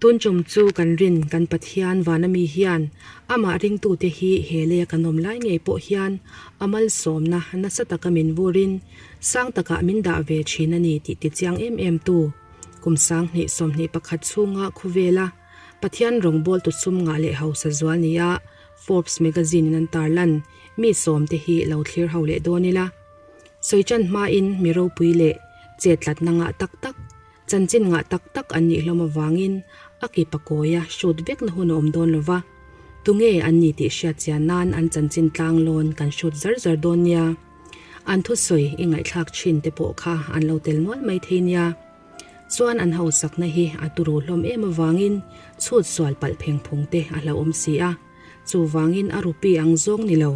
Tun tum chu kan rin kan Pathian vana mi hian amah ringtute hi he leia kan awm lai ngei pawh hian a malsawmna nasa taka min vurin sang takah min dah ve thin a ni tih tichiang em em tu kum 2021 chhunga khawvela Pathian rawngbawltu sum ngah leh hausa zual nia Forbes magazine in an tarlan mi sawmte hi lo thlir ho leh dawn ila. Sawi tan hmain mi ropui leh chetlatna ngah tak tak, chanchin ngah tak tak an nih hlawm avangin a ki pakawia hrut vekna hun a awm dawn lo va, tunge an ni tih hriat chian nan an chanchin tlang lawn kan hrut zar zar dawn nia. An thusawi i ngaihthlak thin te pawh kha an lo tel nual mai thei nia. Chuan an hausakna hi a turu hlawm em avangin chhut sual palh pheng phung te a hlauhawm si a. Chuvangin a rupee ang zawng ni lo,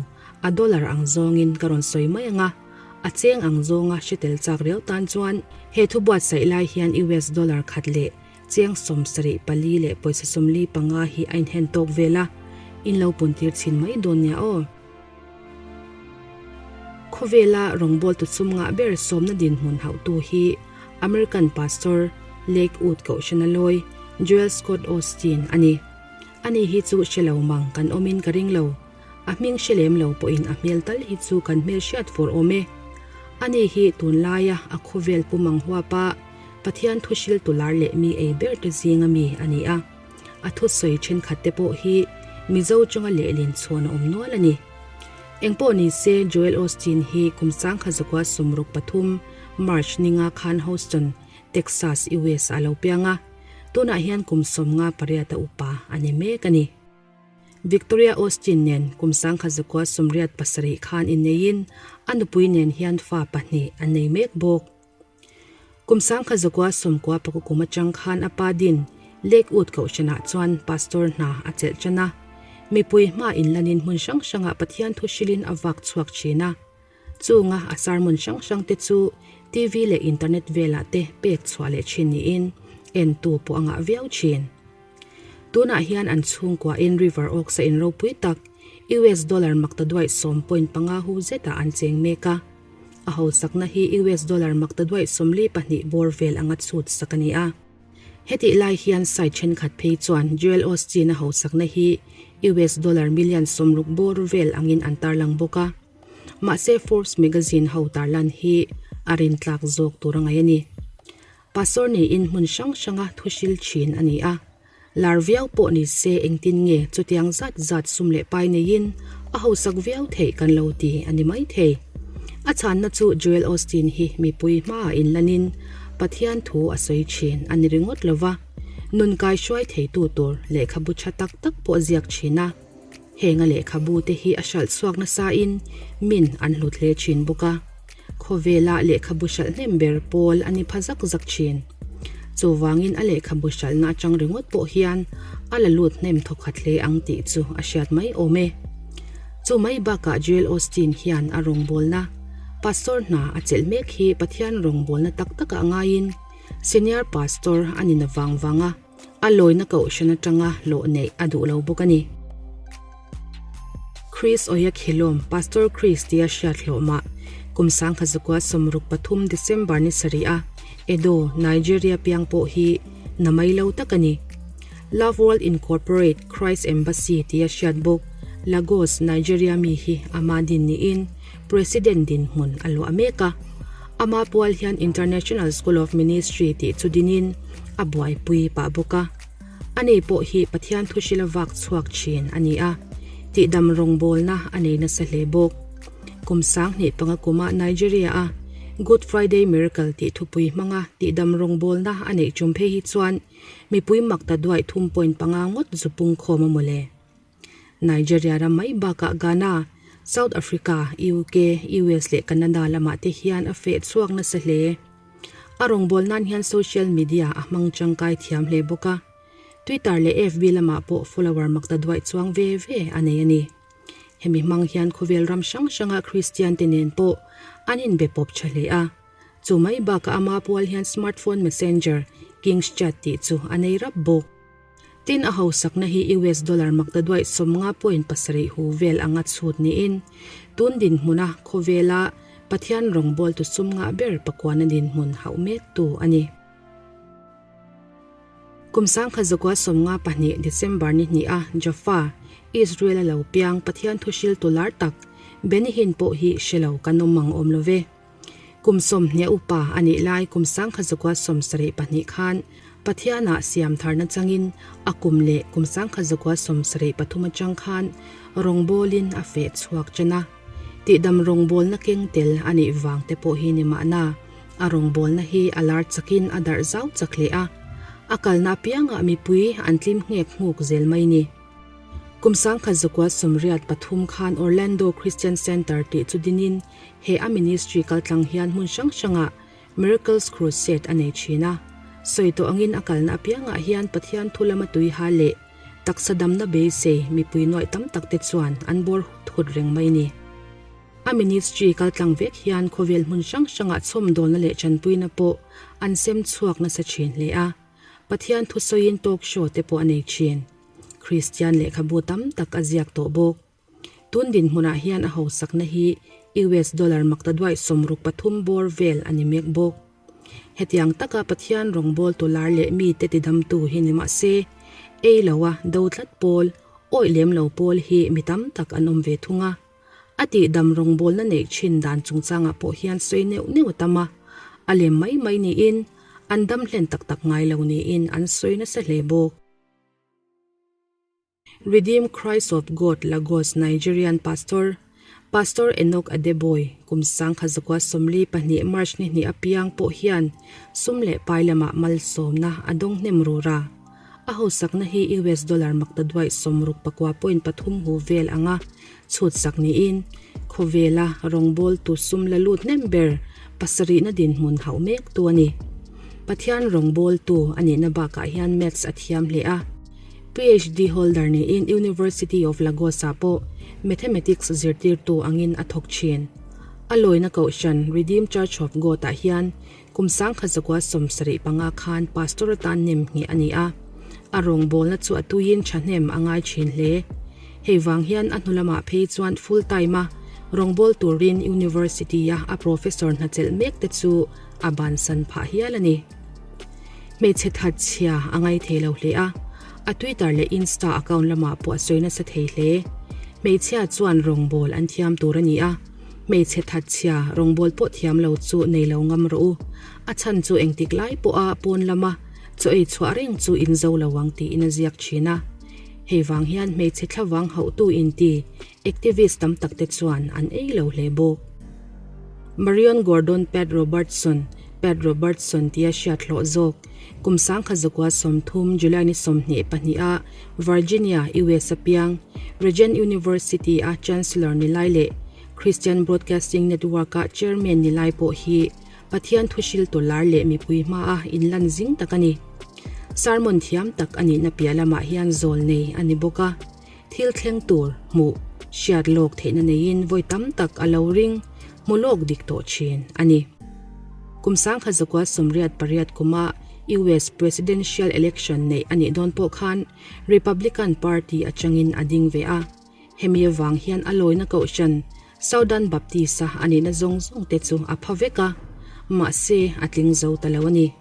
a dollar ang zawngin ka rawn sawi mai ang a, a cheng ang zawnga hre tel chak riau tan chuan he thu buatsaih lai hian US dollar khat leh cheng 74 leh pawisa 45 hi a inhen tawk vel a, in lo puntir chhin mai dawn nia aw. Khawvela rawngbawltu chum ngah ber sawmna dinhmun hauhtu hi American Pastor Lakewood Kohhrana lawi Joel Scott Osteen a ni. Ani hi chu hre lo mang kan awmin ka ring lo. A hming hre lem lo pawhin a hmel tal hi chu kan hmel hriat fur awm e. Ani hi tunlaia a khawvel pu mang huapa Pathian thu hriltu lar leh mi ei ber te zinga mi a ni a. A thusawi thenkhat te pawh hi Mizo chunga lehlin chhuan a awm nual a ni. Engpawh ni se Joel Osteen hi kum 1963 March ninga khan Houston, Texas, US ah a lo piang a. Tunah hian kum 58 a upa a ni mek a ni. Victoria Osteen nen kum 1987 khan inneiin a nupui nen hian fa pahnih an nei mek bawk. Kum 1990 paku kum atang khan a pa din Lakewood Kohhranah chuan pastor hna a chelh tan a. Mipui hma inlanin hmun hrang hrangah Pathian thu hrilhin a vak chhuak thin a. Chunga a sermon hrang hrang te chu TV leh internet velah te pek chhuah leh thin niin entu pawh a ngah viau thin. Tunah hian an chhungkuain River Oaks a in ropui tak US dollar makta duaih 10.5 hu zetah an cheng mek a. A hausakna hi US dollar makta duaih 42 bawr vel anga chhut sak a ni a. Hetih lai hian site thenkhat phei chuan Joel Osteen a hausakna hi US dollar million 60 bawr vel angin an tarlang bawk a. Mahse Forbes magazine ho tarlan hi a rintlak zawk tur a ngaih a ni. Pastor niin hmun hrang hranga thuhril thin a ni a. Lar viau pawh ni se engtin nge chutiang zat zat sum leh pai neiin a hausak viau theih kan lo ti a ni mai thei. A chhanna chu Joel Osteen hi mipui hmaah inlanin Pathian thu a sawi thin a ni ringawt lo va, nun kaihruai theitu tur lehkhabu tha tak tak pawh a ziak thin a. Heng a lehkhabu te hi a hralh chhuak nasain min an hlut hle thin bawk a. Khawvela lehkhabu hralh hnem ber pawl a ni pha zak zak thin. Chuvangin a lehkhabu hralhna atang ringawt pawh hian a la lut hnem thawkhat hle ang tih chu a hriat mai awm e. Chu mai bakah Joel Osteen hian a rawngbawlna, Pastor hna a chelh mek hi Pathian rawngbawlna tak takah ngaiin Senior Pastor a ni na vang vang a. A lawina kohhran atanga hlawh neih a duh lo bawk a ni. Chris Oyakhilom, Pastor Chris tia hriat hlawhmah, kum 1963 December ni sarih a Edo, Nigeria piang pawh hi na mai lo tak a ni. Love World Incorporate Christ Embassy tia hriat bawk Lagos, Nigeria mi hi ama din niin President dinhmun a luah mek a. Ama pual hian International School of Ministry tih chu dinin a buaipui pah bawk a. Ani pawh hi Pathian thu hrila vak chhuak thin a ni a, tihdam rawngbawlna a nei nasa hle bawk. Kum 2005 kuma Nigeria a Good Friday Miracle tih thupui hmanga tihdam rawngbawlna a neih tum phei hi chuan mipui makta duaih 3.5 ngawt zu pung khawm a mawle. Nigeria ram mai bakah Ghana, South Africa, UK, US leh Canada lamah te hian a feh chhuak nasa hle. A rawngbâwl nan hian social media a hmang tangkai thiam hle bawk a, Twitter leh FB lamah pawh follower makta duaih chuang ve ve a nei a ni. Hemi hmang hian khawvel ram hrang hranga Kristian te nen pawh an inbe pawp tha hle a. Chu mai bakah ama pual hian smartphone messenger King's Chat tih chu a nei rap bawk. Tin, a hausakna hi US dollar makta duaih 50.7 hu vel anga chhut niin, tun dinhmuna khawvela Pathian rawngbawltu sum ngah ber pakuana dinhmun hauh mektu a ni. Kum 1952 December ni hnih a Jaffa, Israel a lo piang Pathian thuhriltu lar tak Benny Hinn pawh hi hre lo kan awm ang awm lo ve. Kum 20 upa a nih lai kum 1972 khan Pathianah siam tharna changin a kum leh kum 1973 atang khan rawngbawlin a feh chhuak ṭan a. Tihdam rawngbawlna keng tel a nih vang te pawh hi ni mahna, a rawngbawlna hi a lar chakin a darh zau chak hle a, a kalna apiangah mipui an tlim nghek nghuk zel mai ni. Kum 1983 khan Orlando Christian Center tih chu dinin he a ministry kaltlang hian hmun hrang hrangah Miracles Crusade a nei thin a. Sawi tawh angin a kalna apiangah hian Pathian thu lama tui ha leh Taksa damna beisei mipui nuaih tam tak te chuan an bawr hut hut reng mai ni. A ministry kaltlang vek hian khawvel hmun hrang hrangah chhawmdawlna leh tanpuina pawh an sem chhuak nasa thin hle a. Pathian thusawiin talk show te pawh a nei thin. Kristian lehkhabu tam tak a ziak tawh bawk. Tun dinhmunah hian a hausakna hi US dollar makta duaih 63 bawr vel a ni mek bawk. Hetiang taka Pathian rawngbawltu lar leh mite tidamtu hi ni mah se, ei loa do tlat pawl, awih lem lo pawl hi mi tam tak an awm ve thung a. A tihdam rawngbawlna neih thin dan chungchangah pawh hian sawi neuh neuh a tam a, a lem mai mai niin an dam hlen tak tak ngai lo niin an sawi nasa hle bawk. Redeemed Christ of God Lagos Nigerian Pastor, Pastor Enoch Adeboye, kum 1942 March ni hnih apiang pawh hian sum leh pai lamah malsawmna a dawng hnem rur a. A hausakna hi US dollar makta duaih 64.3 hu vel anga chhutsak niin khawvela rawngbawltu sum la lut hnem ber pasarihna dinhmun hauh mektu a ni. Pathian rawngbawltu a nihna bakah hian maths a thiam hle a. PhD holder niin University of Lagos-ah pawh Mathematics zirtirtu angin a thawk thin. A lawina kohhran Redeemed Church of God-ah hian kum 1975 khan pastor atan nem ngheh a ni a. A rawngbawlna chu a tuiin thahnem a ngai thin hle. Hei vang hian a hnu lamah phei chuan full time-a rawngbâwl turin University-a a professor hnachelh mek te chu a bansan phah hial a ni. Hmeichhe that chhia a ngai thei lo hle a, a Twitter leh Insta account lamah pawh a sawi nasa thei hle. Hmeichhia chuan rawngbâwl an thiam tur a ni a, hmeichhe that chhia rawngbâwl pawh thiam lo chu nei lo ngam rawh u. A chhan chu engtik lai pawha pawn lama chaw ei chhuah reng chu in zo lo ang tiin a ziak thin a. Hei vang hian hmeichhe thlavang hauhtu inti activist tam tak te chuan an ei lo hle bawk. Marion Gordon Pat Robertson, Pat Robertson tia hriat hlawh zawk, kum 1930 July ni 22 a Virginia, US a piang, Regent University a Chancellor ni lai leh Christian Broadcasting Network a Chairman ni lai pawh hi Pathian thuhriltu lar leh mipui hmaa inlan zing tak a ni. Sermon thiam tak a nihna piah lamah hian zawl nei a ni bawk a. Thil thleng tur, hmuh, hriat lawk theihna neiin vawi tam tak a lo ring, hmu lawk dik tawh thin a ni. Kum 1988 kuma US Presidential Election neih a nih dawn pawh khan Republican Party atangin a ding ve a. Hemi avang hian a lawina kohhran Southern Baptist-a a nihna zawng zawng te chu a pha vek a, mahse a tling zo ta lo a ni.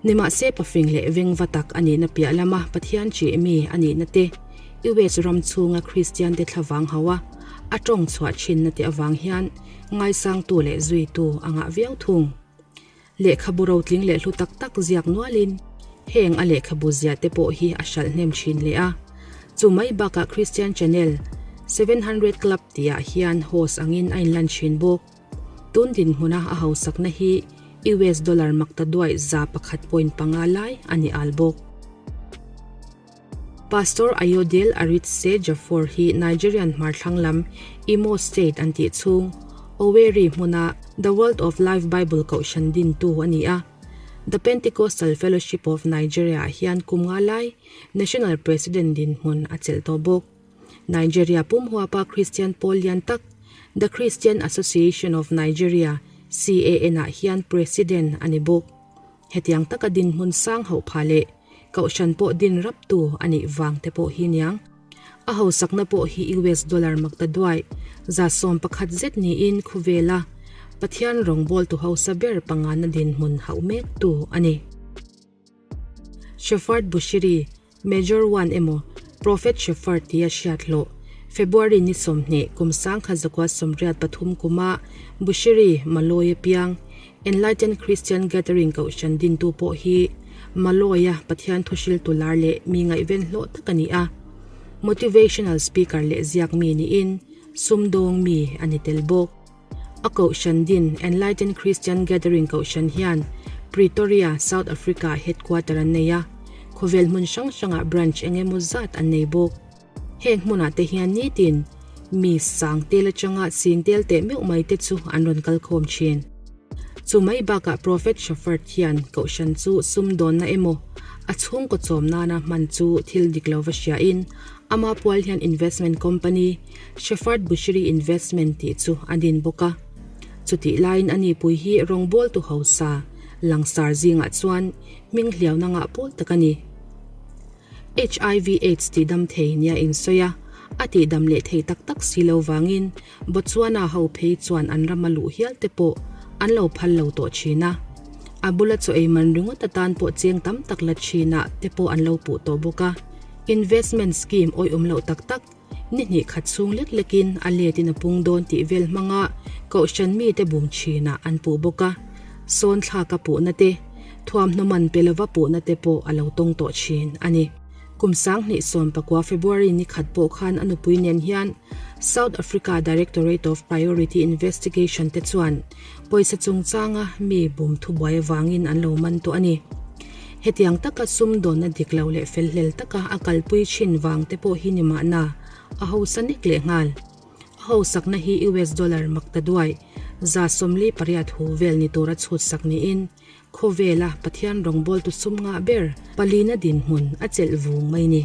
Nimahse pafing leh vengva tak a nihna piah lama Pathian ṭih mi a nihna te, US ram chhunga Kristian te thlavang hauh a, a ṭawng chhuah ṭhinna te avang hian ngaisangtu leh zuitu a ngah viau thung. Lehkhabu rotling leh hlu tak tak ziak nualin heng a lehkhabu ziah te pawh hi a hralh hnem ṭhin hle a. Chu mai bakah Christian Channel 700 Club tihah hian host angin a inlan ṭhin bawk. Tun dinhmuna a hausakna hi US dollar makta duaih 100.5 lai a ni al bawk. Pastor Ayodele Aritse Jafor hi Nigerian hmarthlang lam Imo State an tih chhung Owerri hmuna The World of Life Bible Kohhran dintu a ni a. The Pentecostal Fellowship of Nigeria ah hian kum nga lai National President dinhmun a chelh tawh bawk. Nigeria pum huapa Kristian pawl lian tak, The Christian Association of Nigeria, CAN, ah hian President a ni bawk. Hetiang taka dinhmun sang hauh pha leh kohhran pawh din raptu a nih vang te pawh hi niang. A hausakna pawh hi US dollar makta duai 11% zet niin khawvela Pathian rawngbawltu hausa ber pangana dinhmun hauh mektu a ni. Shepherd Bushiri, Major One emaw Prophet Shepherd tia hriat hlawh, February ni 20 kum 1983 kuma Bushiri Maloia piang Enlightened Christian Gathering Kohhran dintu pawh hi Maloia Pathian thuhriltu lar leh mi ngaihven hlawh tak a ni a. Motivational speaker leh ziak mi niin sumdawng mi a ni tel bawk. A kohhran din Enlightened Christian Gathering kohhran hian Pretoria, South Africa headquarter an nei a, khawvel hmun hrang hrangah branch eng emaw zat an nei bawk. Heng hmunah te hian nitin mi sang tel atanga sing tel teh meuh mai te chu an rawn kal khawm thin. Chu mai bakah Prophet Shepherd hian kohhran chu sumdawnna emaw a chhungkaw chawm nana hman chu thil dik lo va hriain ama pual hian investment company Shepherd Bushiri Investment tih chu a din bawk a. Chutih laiin a nipui hi rawngbawltu hausa langsar zingah chuan hming hliauna ngah pawl tak a ni. Hiv Aids tihdam thei nia insawi a, a tihdam leh thei tak tak si lo vangin Botswana ho phei chuan an rama luh hial te pawh an lo phal lo tawh thin a. A bula chaw ei man ringawt atan pawh cheng tam tak la thinah te pawh an lo puh tawh bawk a. Investment scheme awihawm loh tak tak Ni hnih khat chhung lek lekin a letin a pung dawn tih vel hmanga kohhran mite bum thinah an puh bawk a, sawn thlaka puhna te, thuamhnaw man pe lova puhna te pawh a lo tawng tawh thin a ni. Kum 2019 February ni khat pawh khan a nupui nen hian South Africa Directorate of Priority Investigation te chuan pawisa chungchanga mi bum thubuai avangin an lo man tawh a ni. Hetiang taka sumdawnna dik lo leh felhlel taka a kalpui thin vang te pawh hi ni mahna, a hausa nek leh nghal. A hausakna hi US dollar mak ta duai, 48 hu vel ni tura chhutsak niin, khawvela Pathian rawngbawltu sum ngah ber palina dinhmun a chelh vung mai ni.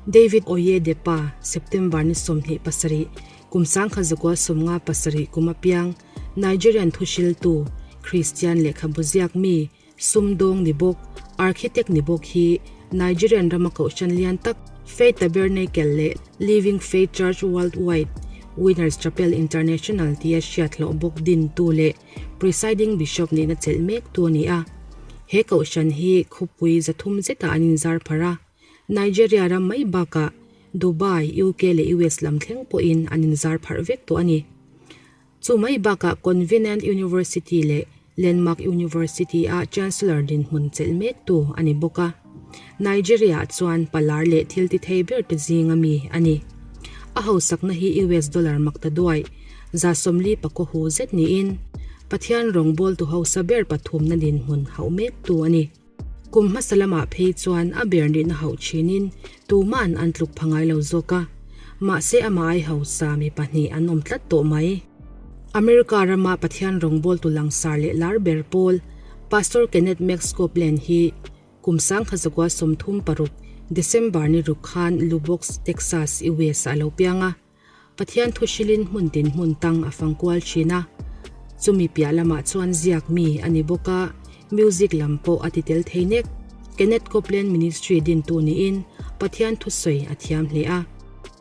David Oyedepa, September ni 27, kum 1957 kum apiang, Nigerian thuhriltu, Kristian lehkhabu ziak mi, sumdawng ni bawk, architect ni bawk hi Nigerian rama kohhran lian tak Faith Tabernacle leh Living Faith Church Worldwide, Winners Chapel International tia hriat hlawh bawk dintu leh Presiding Bishop nihna chelh mektu a ni a. He kohhran hi khawpui 300 zetah an inzar pharh a. Nigeria ram mai bakah Dubai, UK leh US lam thleng pawhin an inzar pharh vek tawh a ni. Chu mai bakah Convenant University leh Landmark University-a Chancellor dinhmun chelh mektu a ni bawk a. Nigeria-ah chuan palar leh thil ti thei ber te zinga mi a ni. A hausakna hi US dollar mak ta duai, 40 pakaw hu zet niin Pathian rawngbawltu hausa ber pathumna dinhmun hauh mektu a ni. Kum hmasa lamah phei chuan a ber nihna hauh thinin tuma'n an tluk pha ngai lo zawk a, mahse amah ai hausa mi pahnih an awm tlat tawh mai. America rama Pathian rawngbawltu langsar leh lar ber pawl Pastor Kenneth Max Copeland hi kum 1936 December ni ruk khan Lubbock, Texas, US ah a lo piang a. Pathian thu hrilin hmun tin hmun tang a fang kual thin a, chumi piah lamah chuan ziak mi a ni bawk a, music lam pawh a ti tel thei nek. Kenneth Copeland Ministry dintu niin Pathian thusawi a thiam hle a.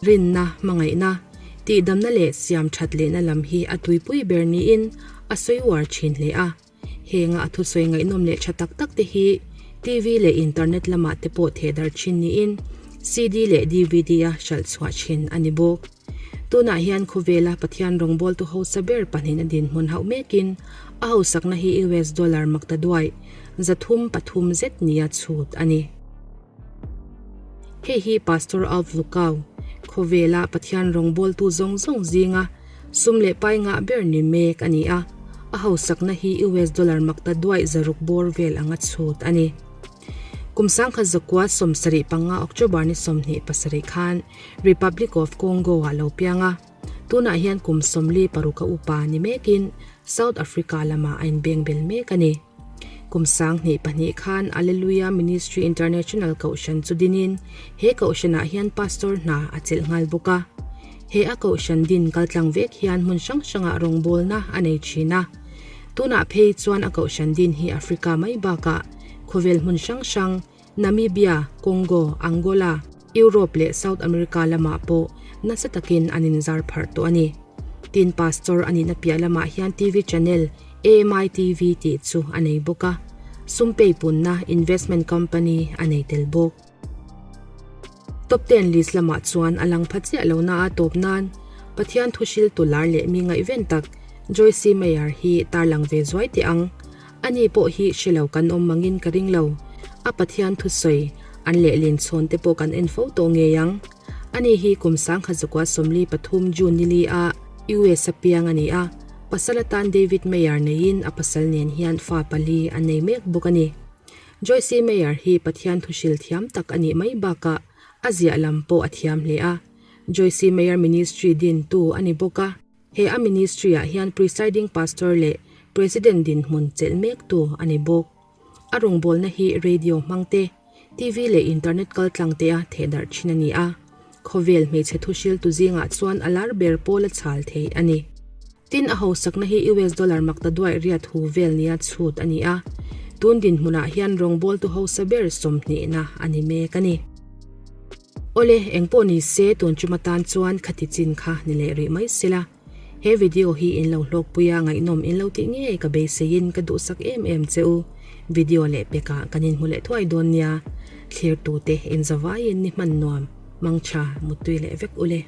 Rinna, hmangaihna, tihdamna leh siam that lehna lam hi a tuipui ber niin a sawi uar thin hle a. Henga a thusawi ngaihnawm leh tha tak tak te hi TV leh internet lamah te pawh theh darh thin niin CD leh DVD a hralh chhuah thin a ni bawk. Tunah hian khawvela Pathian rawngbawltu hausa ber pahnihna dinhmun hauh mekin a hausakna hi US dollar mak ta duai 303 zet nia chhut a ni. Hei hi Pastor Alf Lukau, khawvela Pathian rawngbawltu zawng zawng zinga sum leh pai ngah ber ni mek a ni a, a hausakna hi US dollar mak ta duaih 600 bawr vel anga chhut a ni. Kum 1975 October ni 27 khan Republic of Congo-ah lo piang a, tunah hian kum 46 a upa ni mekin South Africa lamah a inbengbel mek a ni. Kum 2002 khan Alleluia Ministry International Kohhran chu dinin he kohhranah hian pastor hna a chelh nghal bawk a. He a kohhran din kaltlang vek hian hmun hrang hrangah rawngbawlna a nei thin a. Tunah phei chuan a kohhran din hi Africa mai bakah khawvel hmun hrang hrang, Namibia, Congo, Angola, Europe leh South America lamah pawh nasa takin an inzar pharh tawh a ni. Tin, pastor a nihna piah lamah hian TV channel AMI TV tih chu a nei bawk a. Sum peipunna investment company a nei tel bawk. Top ten list lamah chuan a lang pha chiah lo na a tawp nan Pathian thu hriltu lar leh mi ngaihven tak Joyce Meyer hi tarlang ve zuai teh ang. Ani pawh hi hre lo kan awm mangin ka ring lo. A Pathian thusawi an lehlin chhawn te pawh kan en fo tawh ngei ang. Ani hi kum 1934 June nili a US a piang a ni a, pasal atan David Meyer neiin a pasal nen hian fa pali a nei mek bawk a ni. Joyce Meyer hi Pathian thuhril thiam tak a nih mai bakah a ziah lam pawh a thiam hle a. Joyce Meyer Ministry dintu a ni bawk a. He a ministry-ah hian Presiding Pastor leh President dinhmun chelh mektu a ni bawk. A rawngbawlna hi radio hmang te, TV leh internet kaltlang tea thehdarh thin a ni a. Khawvel hmeichhe thuhriltu zingah chuan a lar ber pawl a chhal thei a ni. Tin, a hausakna hi US dollar makta duaih riat hu vel nia chhut a ni a. Tun dinhmunah hian rawngbawltu hausa ber sawmhnihna a ni mek a ni. Awle, engpawh ni se tun chuma tan chuan khati chin kha ni leh rih mai sela. He video hi in lo hlawkpui a ngaihnawm in lo tih ngei ka beiseiin ka duhsak em em che u. Video leh pekah kan inhmu leh thuai dawn nia. Thlir tute in zavaiin ni hman nuam, mangtha, muttui leh vek ule.